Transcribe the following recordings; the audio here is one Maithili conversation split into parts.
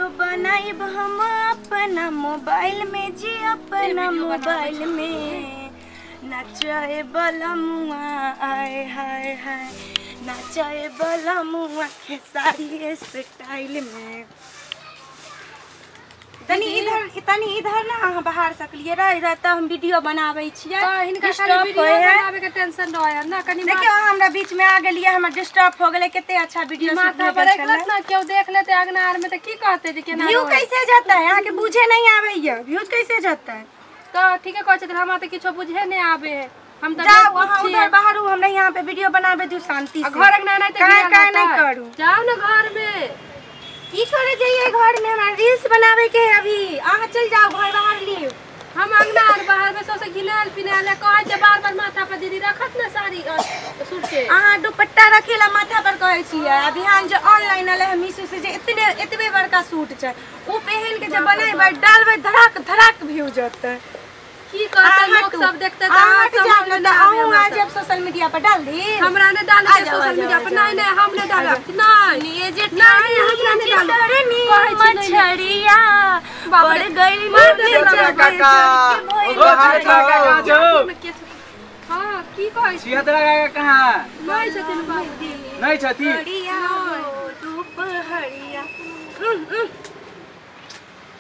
वीडियो बनाइब हम अपना मोबाइल में जी, अपना मोबाइल में। नचाए वाला मुआ आए हाय हाय, नचाए वाला मुआ खेसारी स्टाइल में। तनी इधर तनी इधर ना अहाँ बाहर सकलिए रह इधर त हम वीडियो बनाबै छियै। त हिनका खाली वीडियो बनाबै के टेंशन रहै ना कनी। देखियौ अहाँ हमरा बीच में आ गेलियै, हमर डिस्टर्ब हो गेलै। कते अच्छा वीडियो माथा पर रखलत ना, केओ देख लेते अंगना आर में त की कहते जे केना व्यू कैसे जाता है। अहाँ के बुझे नहीं आबैया व्यू कैसे जाता है। त ठीके कहै छथिन, हमरा त किछो बुझे नहीं आबे है। हम त जाओ वहां उधर बाहर, हमरा यहां पे वीडियो बनाबे दियो शांति से। घर अंगना नहीं त काय नहीं करू, जाओ ना घर में। की करे जाइए घर में, हमरा रील्स बनावे के है अभी। अहाँ चल जाओ घर बाहर लियो। हम अंगना और बाहर में सबसे घिनाल पिनाल कहै छै बार बार माथा पर दीदी रखत ना साड़ी सूट के। अहाँ दुपट्टा रखेला माथा पर कहै छियै। आ बिहान जे ऑनलाइन आले है मीशो से जे इतने एतबे बड़का सूट छै उ पहिन के जे बनेबै डालबै धड़ाक धड़ाक व्यू जतै। की कहते लोग सब देखते त अहाँ समझ में ना आवे। अहाँ जब सोशल मीडिया पर डाल दी, हमरा ने डाल दे सोशल मीडिया पर। नहीं नहीं हम ने डालब नहीं, ये जे नहीं हमरा ने डालब। कहै छी मछरिया पड़ गइल काका ओ हां की कहै छी छिहत्तरा काका कहां नहीं छथिन बाबू, नहीं छथिन। दुपहरिया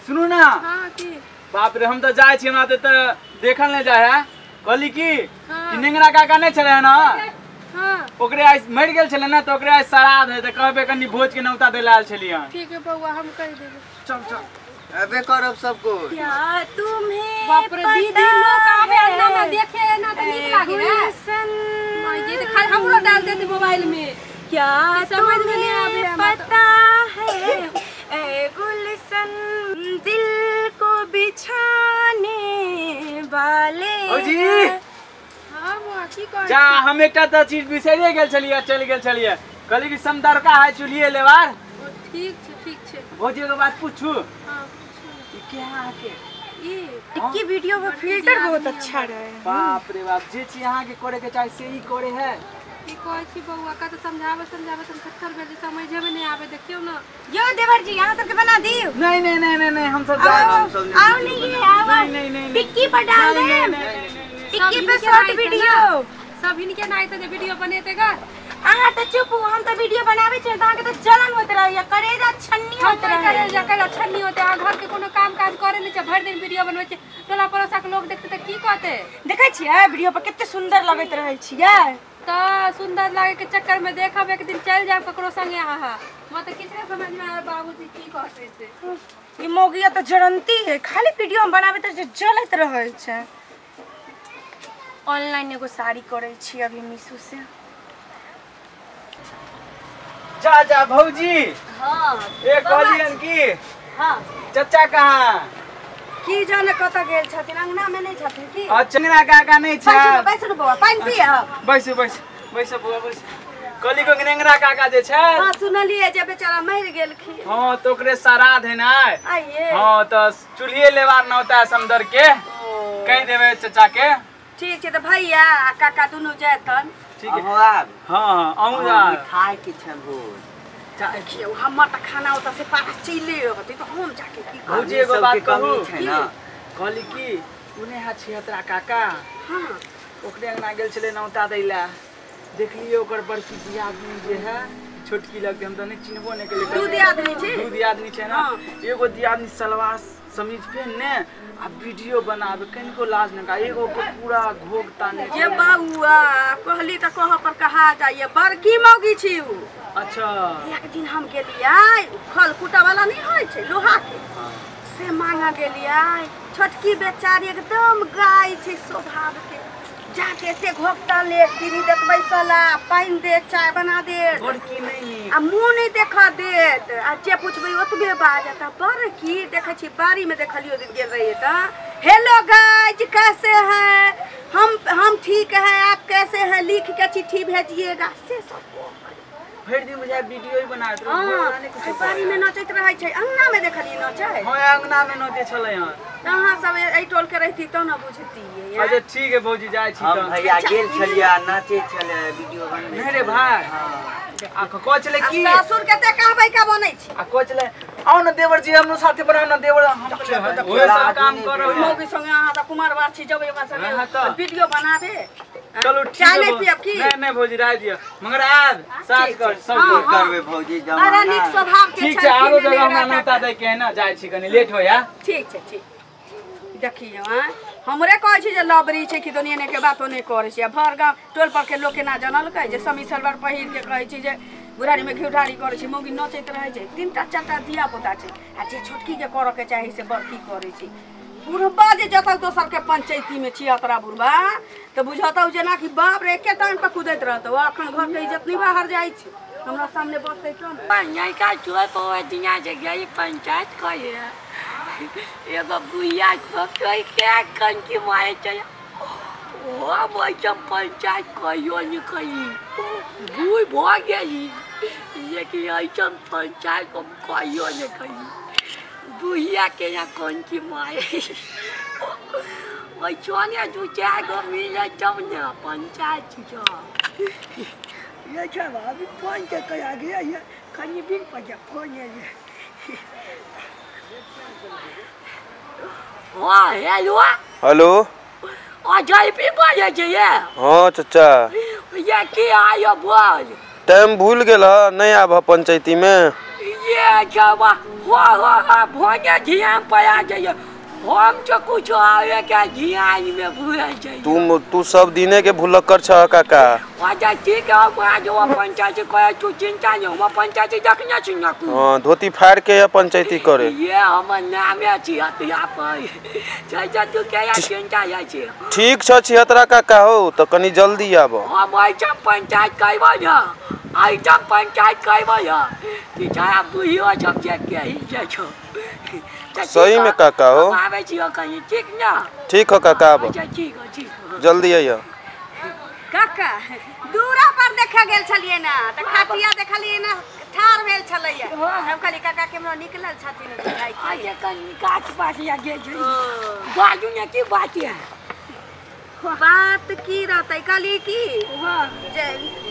सुनू ना। हां की बाप रे हम तो जाय छी, हमरा त देखल नहीं जाय है। कहली की कि नेंगरा काका नहीं छले ना, हां ओकरे आइ मरि गेल छले ना, त ओकरे आइ श्राद्ध है त कहबे कनी भोज के नौता देला आयल छलियै। ठीक है बउआ हम कह देबे। चल चल अबे करब सब कुछ। क्या तुम्हें बाप रे दीदी लोग आवे अंगना में देखे ना त नीक लागे ना। ये त खाली हमरो डाल देते मोबाइल में। क्या समझ में नहीं आवे पता है ए गुलशन दिल को बिछाने वाले। जी हां बुआ की कहै जा हम एकटा त चीज बिसरिए गेल छलियै, चल गेल छलियै। कहली कि समदरका है चुलिए लेवार। ठीक छै ठीक छै। भौजी के बात पूछू। हां पूछू। ई के अहाँ के ई इक्की वीडियो में फिल्टर बहुत अच्छा रहे। बाप रे बाप जे चीज अहाँ के करे के चाही से ई करे है। की कहै छी बउआ का त समझावे समझावे तुम थत्थर भेल समझे में नहीं आवे। देखियो ना यो देवर जी अहाँ सबके बना दियो। नहीं नहीं नहीं नहीं नहीं हम सब जाए, हम सब आओ नहीं आओ नहीं नहीं नहीं टिक्की पर डाल दे, टिक्की पे शॉर्ट वीडियो सब इनके नहीं त वीडियो बनेतेगा। अहाँ त चुप हो, हम त वीडियो बनाबै छी त अहाँ के त जलन होइत रहैया, करेजा छन्नी होइत रहैया। करेजा करेजा छन्नी होते। अहाँ घर के कोनो काम काज करे नहीं छै, भरि दिन वीडियो बनबै छै, टोला पड़ोसा के लोग देखते त की कहते। देखै छियै वीडियो पर कते सुंदर लगैत रहै छियै। त सुंदर लागे के चक्कर में देखब एक दिन चल जाब ककरो संगे। अहाँ म त किछ नहीं समझ में आवे बाबूजी की कहते से। ई मोगिया त जरंती है, खाली वीडियो हम बनाबै त जलैत रहै छै। ऑनलाइन एगो साड़ी करै छी अभी मीशो से। जा जा भौजी। हां ए कहलियन की हां चचा कहां की जाने कत गेल छथिन, अंगना में नहीं छथिन की? अच्छा अंगना काका नहीं छै। बैसू बैसू बउआ पानि पिय। बैसू बैसू बैसू बउआ बैसू। कहली को नेंगरा काका जे छै। हां सुनलिए जे बेचारा मरि गेलखिन। हां त ओकरे श्राद्ध है ना। आइए। हां त चुल्हिए लेवार नौता समदर के कह देबे चचा के। ठीक छै त भैया आ काका दुनू जैतन। ठीक है हां हां अहूँ जा खाय के छै भोज। देखियौ हमर त खाना ओतऽ से पास चलि रहतै त हम जाके की करब। भौजी एगो बात कहू ना। कहली की उने हा छिहत्तरा काका। हां ओकरे अंगना गेल छलै नौता दैला, देखलियै ओकर बड़की दियादनी जे है छोटकी लगते, हम त नहीं चिन्हबो नहीं केलियै। दू दियादनी छै, दू दियादनी छै ना। एगो दियादनी सलवार समीज पहिनने आ वीडियो बनाबे, कनिको लाज नहीं का, एगो के पूरा घोग ताने। जे बउआ कहली त कह पर कहा जाइए बड़की मौगी छी उ। अच्छा एक दिन हम गेलियै खल कुटा वाला नहीं होइ छै लोहा के, से मांगा गेलियै। छोटकी बेचारी एकदम गाय छै स्वभाव के, जाके एते घोकटा ले पीढ़ी देत बैसला, पानि दे चाय बना दे, बड़की नहीं आ मुँह नहीं देख देत, आ जे पूछबै ओतबे बाजत। बड़की देखै छी बाड़ी में देखलियो दिन गेल रहियै त हेलो गाइज कैसे हैं, हम ठीक है आप कैसे हैं, लिख के चिट्ठी भेजिएगा से सब भरि दिन बुझाय वीडियो ही बनाइत रहै। हां बाड़ी में नचैत रहै छै, अंगना में देखलियै नचै। हां अंगना में नचै छलै हन। त अहाँ सब एहि टोल के रहती त न बुझतियै। अच्छा ठीक है भौजी जाइ छी त। हम भैया गेल छलियै नाचै छलै वीडियो बनबै। नहीं रे भाई। हां आ कहै छलै की ससुर के त कहबै का बनै छै। आ कहै छलै आओ न देवर जी हमरो साथे बनाओ न देवर हम ओहे सब काम करो मौगी संगे अहाँ त कुमार बार छी जबै ओकरा संगे वीडियो बनाबे। चलो ठीक चाय नहीं पियब की? नहीं नहीं भौजी राय दियो मगर आब साथ कर सब हाँ, हाँ। करबे भौजी बड़ा जमाना नीक स्वभाव के ठीक छै आरो जगह हमरा नौता दै के है ना जाइ छी कनी लेट होया। ठीक छै ठीक देखियौ आँ हमरे कहै छी जे लबरी छै कि दुनिया के बातो नहि करै छै आ भर गाँव टोल पर के लोक केना जनलकै जे समी सलवार पहिर के कहै छी जे बुढ़ारी में घिउढारी करै छै मौगी नचैत रहै छै 3टा 4टा धिया पुता छै आ जे छोटकी के करऽ के चाही से बड़की करै छै। बुढ़बा जे जतऽ दोसर के पंचायती में छियतरा बुढ़बा तऽ बुझतौ जेना कि बाप रे एके टाइम पर कुदैत रहतौ अखन घर के इज्जत नहीं बाहर जाइ छै हमरा सामने बसतै तो ने। का चोर पवा दिया जगह पंचायत कहे एगो बुढ़िया कोई के कंकी मारे चल ओ बच्चा पंचायत कहियो नहीं कही बूढ़ भ गेली लेकिन ऐसा पंचायत हम कहियो नहीं कही बुढ़िया के यहाँ कंकी मारे वैसने दू चार गो मिले तब न पंचायत जो ये सब अभी फोन के करा गया ये कहीं भी पर फोन है। हाँ हेलो हेलो अजय भी बाजे छियै। हाँ चचा ये की आयो बोल टाइम भूल गेल नहीं आब पंचायती में ये जब हो हो भोने ध्यान पर आ जाइए हम तो कुछ आवे के ध्यान में भूल जाइए। तू तू सब दिने के भुलक्कर छ काका। अच्छा ठीक है आज वो पंचायत कहे तू चिंता नहीं हम पंचायत देखने छी ना। हां धोती फाड़ के या पंचायती करे ये हमर नाम छी हतिया पर चाचा तू के या चिंता या छी। ठीक छ छिहतरा काका हो त कनी जल्दी आब। हम आइटम पंचायत कहबो न आइटम पंचायत कहबो न कि चाहे बुढ़ियो सब देख के ही जाइ छौ। सही में काका हो आबै छियो कहीं ठीक ना। ठीक हो काका आब। अच्छा ठीक हो ठीक हो जल्दी आइयो। काका दूरा पर देखा गेल छलियै ना त खटिया देखलियै ना ठार भेल छलैया हम कहली काका केमरो निकलल छथिन भाई आजे कनी गाछ पास या गेल छै बाजू ने की बात है बात की रहतै कहली की जे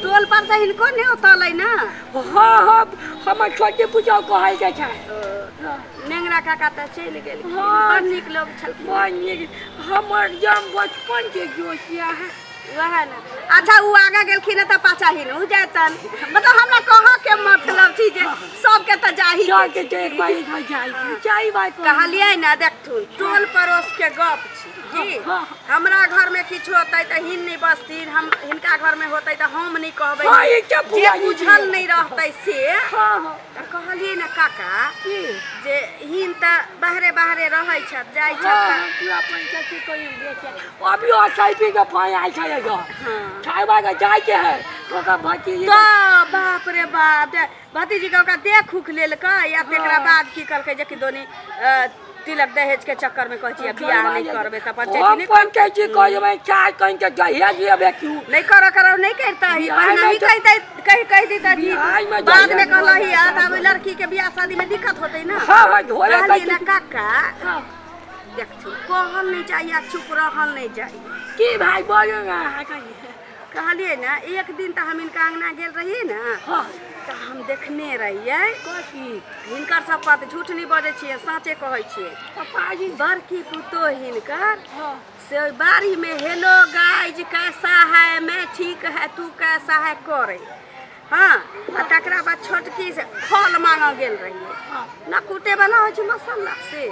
टोल पर से हिनको ने उतलै ना। हां हां हमर छोटे पुजाओ कहै के छै नेंगरा काका त चलि गेल बड़ नीक लोग छलखिन बड़ नीक हमर जम बचपन के जोशिया है वह ना। अच्छा उ आगा गेलखिन त पाछा हिन उ जातन मतलब हमरा कह के मतलब छी जे सबके त जाही सबके त एक बार घर जाई जाई बात कहलियै ना देखथुन टोल पड़ोस के गप छी जी हमरा घर में किछु होतै त हिन नहीं बसथिन हम हिनका घर में होतै त हम नहीं कहबै जे बुझल नहीं रहतै से। हां त कहलियै ना काका जे हिन त बाहरे बाहरे रहै छथि जाइ छथि पूरा पंचायत कोई देखे अभी एसआईपी के फाइन आइ छै खाइबा के जाय के है ओकर भतीजी तो बाप रे बाप भतीजी के ओकरा देख उख लेलकै या तेकरा बाद की करकै जे कि दोनी तिलक दहेज के चक्कर में कहै छियै बियाह नहीं करबे त पंचायती नहीं पंचायती कहबै चाय कहीं के दहेज लेबे क्यों नहीं कर करो नहीं करतही पहिने ही कहतै कहि कहि दितही बाद में कहलही आ तब लड़की के बियाह शादी में दिक्कत होतै ना। हां हां धोरे कहली ना काका देखथुन कहल नहीं चाहिए चुप रहल नहीं चाहिए की भाई बोलो ना कहलियै ना एक दिन त हम इनका अंगना गेल रहियै ना। हाँ त हम देखने रहियै कथी हिनकर सब बात झूठ नहीं बजै छियै साँचे कहै छियै पापाजी बड़की पुतोह हिनकर से बाड़ी में हेलो गाइज कैसा है मैं ठीक है तू कैसा है करे। हाँ आ तकरा बाद छोटकी से फल मांगऽ गेल रहियै ना कूटे वाला होइ छै मसाला से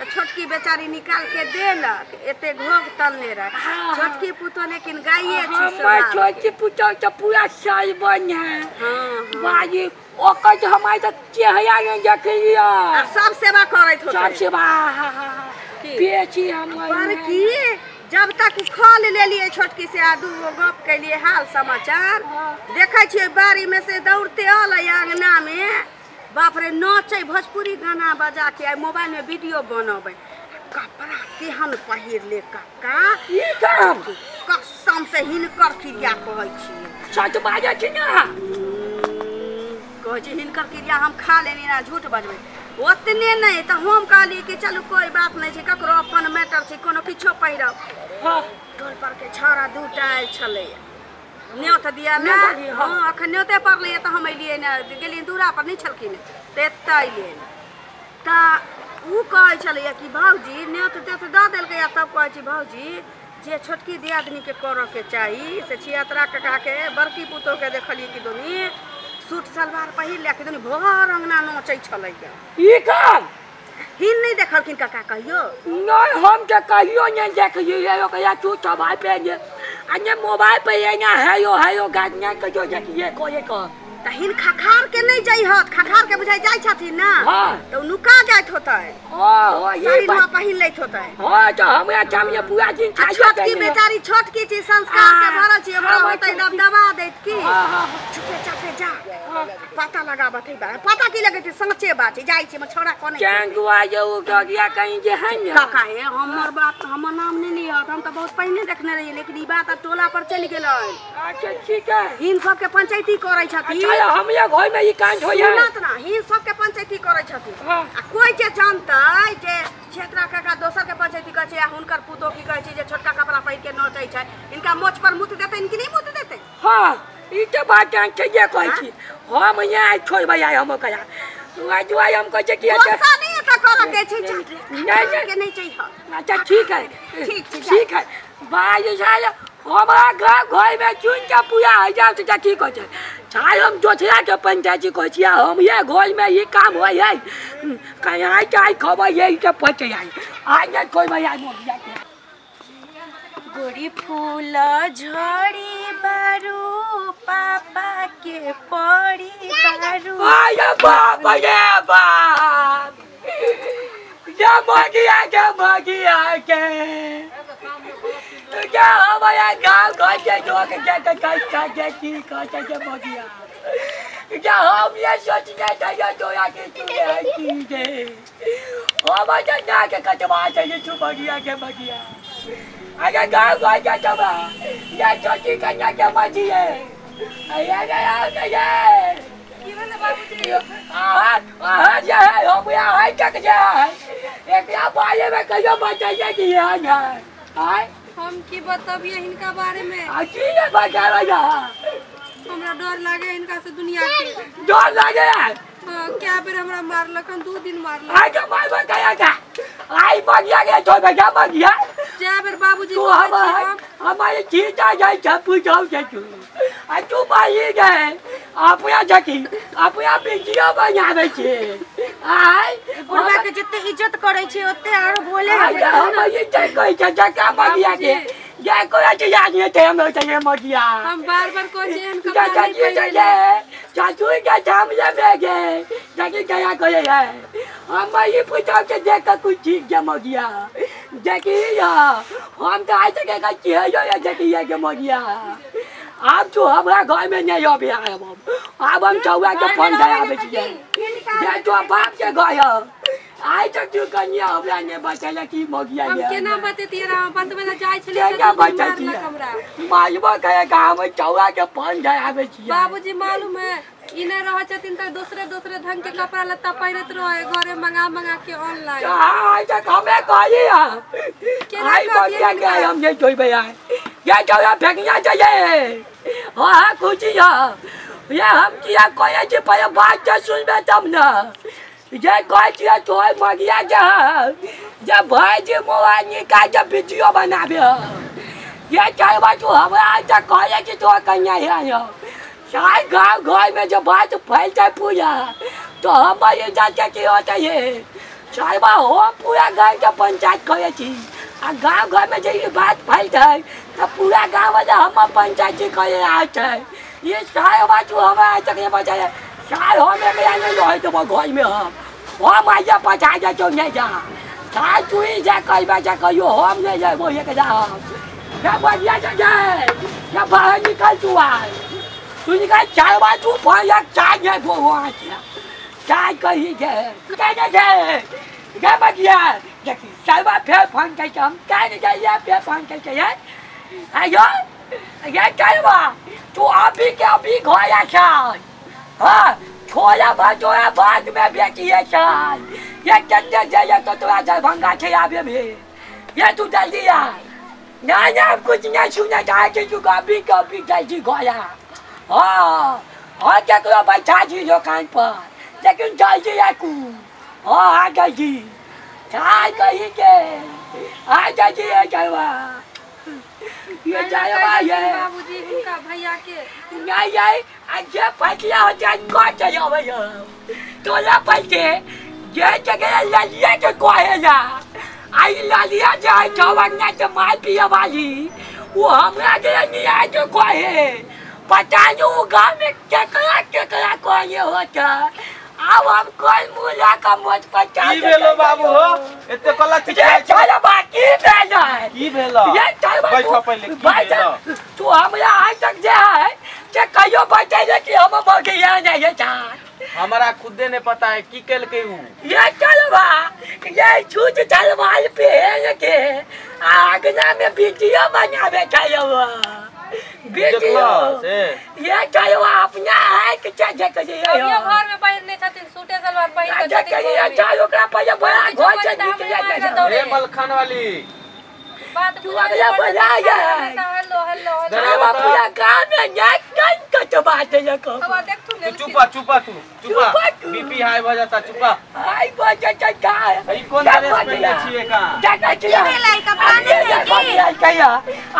त छोटकी बेचारी निकाल के देलक एते घोघ तलने रहे छोटकी पुतोह लेकिन गाये छी हमर छोटकी पुतोह त पूरा साल बन है। हां बाजी ओकर त हमार त चेहरा ने देखलियै आ सब सेवा करैत होतै सब सेवा। हां हां बेची हमर पर की जब तक खल लेलियै छोटकी से आ दू गो गप केलियै हाल समाचार देखै छियै बाड़ी में से दौड़ते अलै अंगना में बाप रे नचै भोजपुरी गाना बजा के आ मोबाइल में वीडियो बनबै कपड़ा तेहन पहिर ले काका कसम से हिनकर क्रिया कहै छियै सच बाजै छी ना कहै छी हिनकर क्रिया हम खा लेनी ना झूठ बजबै ओतने नहीं त हम कहलियै कि चलू कोई बात नहीं छै ककरो अपन मैटर छै कोनो किछो पहिरब। हां टोल पर के छौड़ा दूटा आयल छलै न्योत दिया ना। हाँ अखन न्योते पड़लै त हम एलियै ने गेलियै दूरा पर नहीं छलखिन त एतऽ एलियै कहै छलैया कि भौजी न्योत तेत दऽ देलकै आ तब कहै छी भौजी जे छोटकी दियादनी के करऽ के चाही से छियात्रा काका के बड़की पुतोह के देखलियै कि दोनी सूट सलवार पहिर ले के दोनी भर अंगना नोचै छलैया। ई काम हिन नहीं देखलखिन काका कहियो? नहीं हम के कहियो नहीं देखलियै ओकरा तू सवाल पे जे आ ने मोबाइल पे एना है यो गाजना कहियो देखिए कोई को त हिन खखार के नहीं जाइ हत खखार के बुझाइ जाइ छथिन ना। हां त नुका जाइत होतै। ओ ये बात पहिन लैत होतै। हां त हमरा सामने पूरा दिन आ छोटकी बेचारी छोटकी छी संस्कार से भरल छी ओकरा होतै दबदबा दैत की। हां चुपे चापे जा पता लगाबत है बा पता की लगैत है सच्चे बात छै जाइ छी हम छोड़ा कोने चंगुआ जो गगिया कहीं जे है ना काका हे हमर बात हमर नाम नहीं लियत हम त बहुत पहिने देखने रहियै लेकिन ई बात अब टोला पर चलि गेलै। अच्छा ठीक है हिन सबके पंचायती करै छथिन। अच्छा हम ये घर में ई कांड होय है सुनत ना हिन सबके पंचायती करै छथिन आ कोई जे जानतै जे क्षेत्रा काका दोसर के पंचायती कहै छै आ हुनकर पुतोह की कहै छै जे छोटका कपड़ा पहिर के नचै छै इनका मोछ पर मुत देतै इनकी नहीं मुत देतै। हां ई त बात जान छै जे कहै छी हम यहाँ छोड़बै आइ हम ओकरा जुआई हम कहै छै कि गुस्सा नहीं एतऽ करऽ के छै नहीं के नहीं चाहिए। अच्छा ठीक है ठीक ठीक है भाई साहब हमारा घर में चुन के पूरा हो जाए तो ठीक हो जाए चाहे हम दोसरा के पंचायती कहै छियै हम ये घर में ये काम होइ है कहीं आइ चाहे खबर ये सब पहुँच आइ आज नहीं छोड़बै आइ मोगिया के। गोरी फूल झड़ी बारू पापा के पड़ी बारू। आय बाप रे बाप जा मगिया के क्या हमारा गाँव घर के लोग के के की कहते के मगिया क्या हम ये सोचने चाहिए तोरा के तू की के हम ना के कटवा चाहिए तू मगिया के मगिया अरे गाँव घर के तबा ये छोटी कन्या के मजी है अरे गया गया की भेलै बाबूजी? आहा जे है हम यहाँ है तक जे है एकरा बारे में कहियो बतैये कि यहाँ है आय हम की बतबियै हिनका बारे में? आ की ने बताबै जा हमरा डर लागे हिनका से दुनिया के डर लागे। हां क्या बेर हमरा मारलक 2 दिन मारलक। आइ के मारबे कया का आई बगिया के छोड़ बगिया बगिया जा बेर बाबूजी तू हमारे चीता जाय छपू जाऊ के तू आ तू मारी गए अपना जकी अपना वीडियो बनाबै छी आइ बुढ़वा के जते इज्जत करै छी ओते आरो बोले है हम ये जे कहै छै जका बगिया के जे कोई छै याद नहीं छै हम छै मगिया हम बार-बार कहै छी एहन कपड़ा नहीं पहिरे चाचू के सामने में गए जाके क्या करे है हम ये पूछा के देख के कुछ ठीक के मगिया देखी हम तो आज तक का की है जो देखी है के मगिया आप तो हमरा घर में नहीं आबे आब आब हम चौवा के फोन धराबै छियै जे तो बाप के घर है आइ तक तू कन्या हमरा नहीं बचेला की मगिया हम केना बतेतियै रहा बतबै ला जाइ छलियै केना बचेतियै हमरा मारबो करे का हम चौवा के फोन धराबै छियै। बाबूजी मालूम है ई नहीं रह छथिन त दूसरे दूसरे ढंग के कपड़ा लत्ता पहिरत रहे घरे मंगा मंगा के ऑनलाइन। आइ तक हमे कहली आई मगिया के हम नहीं जोइबै आइ ये चौवा फेंकना चाहिए। हाँ हाँ खुशी है ये हम किया कहै छी पहिले बात त सुनबै तब न जे कहै छियै तोहर मगिया जे जे भाई जे मोबाइल निकाल के वीडियो बनाबे ये चलबा तू हमरा आज तक कहै छी तोहर कन्या है सारे गाँव घर में जब बात फैलते पूरा तो हम ये जाते की होता है चलबा हम पूरा गाँव के पंचायत करै छी आ गाँव घर में जे ई बात फैलतै तो पूरा गाँव वाला हम पंचायती करे आते ये सारे बात हमरा आज तक नहीं बचाए सारे हम एकरा नहीं रहै देबो घर में हम आइया पचा जा तो नहीं जा सारे तू ही जा कहबा जा कहियो हम नहीं जाबो एकरा हम ना बढ़िया जा जाए ना बाहर निकल तू आय तू निकल चार बार तू फोन या चार नहीं वो वहाँ चार कही के क्या जाए क्या बगिया देखी चार बार फिर फोन करके हम क्या नहीं जाइए फिर फोन करके यार आयो ये चार बार तू अभी के अभी घर आ हाँ छोड़ा भाजोड़ा बाद में बेची है चाल ये चंदे जाइए तो तोरा दरभंगा से आबे भी ये तू जल्दी आ ना ना कुछ नहीं सुनना चाहे तू कभी कभी जल्दी घर आ। हाँ हाँ क्या करो बैठा जी दुकान पर लेकिन जल्दी आ कू। हाँ आ जल्दी छाय कही के आ जा जी चलवा ये चलवा ये बाबूजी हुनका भैया के नहीं नहीं आज जे फैसला हो जाए को चलो भैया तोला पैसे जे जगह ललिया के कोहे जा आई ललिया जाए छवन्ना के माल पिया वाली वो हमरा के न्याय के कोहे पता नहीं वो गांव में केकरा केकरा कोहे होता अब हम कोई मुला का मोच पचा की भेलो बाबू हो एते कला ये चल बाकी भेलो की भेलो ये चल बैठो पहले की भेलो तू हमरा आज तक जे है जे कहियो बचैले कि हम बगिया नहीं है चार हमरा खुदे नहीं पता है की केलकै ऊ ये चलवा ये छूट तलवार पहन के आगना में वीडियो बनावे चलवा वीडियो से ये चलवा अपना है कि क्या जे के ये अभियो घर में पहिरने छथिन सूटे सलवार पहिर के छथिन ये चल ओकरा पहिले बड़ा घर से निकले ए मलखान वाली बात तू अगला बजा जा हेलो हेलो चलवा पूरा गांव में नाच नाच के बात है को अब देख तू तू चुपा चुपा तू चुपा बीपी हाई भ जाता चुपा हाई भ जाता का ई कोन ड्रेस पहिरले छिए का का की भेलै कपड़ा नहीं है की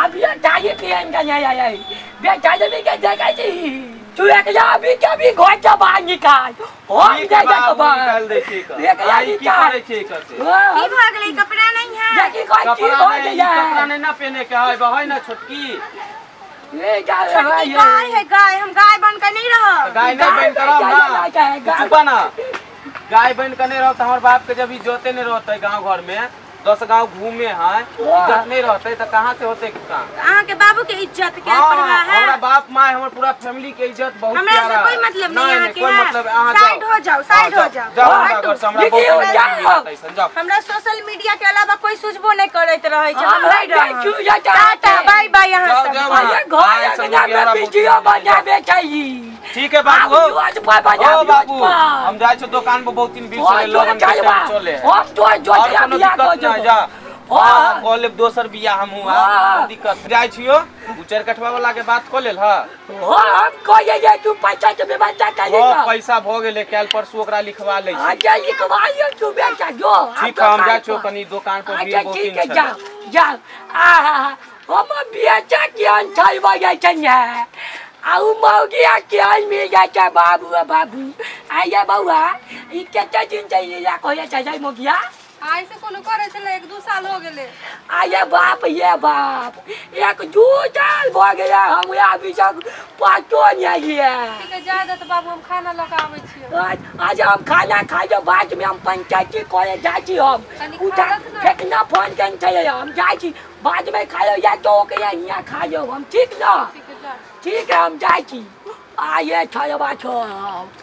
अब ये चाहिए पीएन का नहीं आया बे चाहिए भी के जगह जी तू एक जा अभी के भी घर से बाहर निकाल हम ठीक जा बाबू के निकाल दै छी का एक आई की निकाल करै छी एकर से की भऽ गेलै कपड़ा नहीं है देखी कोई की कपड़ा हो नहीं गया कपड़ा नहीं ना पहने के है है ना छोटकी ये जा छोटकी गाय है गाय हम गाय बन के नहीं रहब गाय नहीं बन कर रहब ना गाय चुपा ना गाय बन के नहीं रहत हमर बाप के जब इज्जते नहीं रहते गांव घर में 10 गांव घूमे है इज्जत नहीं रहते तो कहां से होते काम अहाँ के बाबू के इज्जत के हाँ, परवाह है हमरा बाप माय हमर पूरा फैमिली के इज्जत बहुत हमरा से प्यारा कोई मतलब नहीं अहाँ के कोई है। मतलब अहाँ साइड हो जाओ, साइड हो जाओ। जाओ हमरा घर से हमरा देखियौ, बहुत जाओ। टेंशन जाओ हमरा सोशल मीडिया के अलावा कोई सुझबो नहीं करैत रहै छै हम हम नहीं रहब। क्यों जा टाटा बाय बाय अहाँ जाओ, सब जाओ। अरे घर सब अंगना लोग में हमरा वीडियो बहुत बनावे चाहिए ठीक है बाबू अब आज पर बना ओ बाबू हम जाइ छो दुकान पर बहुत दिन भीड़ चले लोगन के टाइम चले हम तो जो और कोनो बियाह दिक्कत कर ना जा हाँ। कह लेब दोसर बियाह हमहूँ हाँ। आ दिक्कत जाइ छियो उ चारि कठवा वाला के बात कऽ लेल ह हम कहिए जे तू पैसा के व्यवस्था कर हो पैसा भऽ गेलै काल्हि परसू ओकरा लिखवा लै छी अच्छा लिखवाइयो तू बेटा जो ठीक है हम जाइ छियो कनी दुकान पर भीड़ अच्छा बहुत ठीक दिन है छलै जा जा आ हम बेटा केहन छै बजै छै ने आ उ मौगिया केहन मिल जाइ छै बाबू आ बाबू आइए बौआ ई कते दिन छै लीला कहै छै छै मौगिया आइ से कोनो करै छलै 1-2 साल हो गेलै आये बाप ये बाप 1-2 साल भऽ गेलै हमरा अभी तक पतो नहीं है ठीक है जाय दे तऽ बाबू हम खाना लऽ कऽ आबै छियै आज आज हम खाना खाइ के बाद में हम पंचायती करे जाइ छी हम कनी खा उठा लत ना। फेकना फोन केने छै हम जाइ छी बाद में खा लो या तो के यहाँ खा लो हम ठीक ना ठीक है जा ठीक है हम जाइ छी आये छलबा छौ।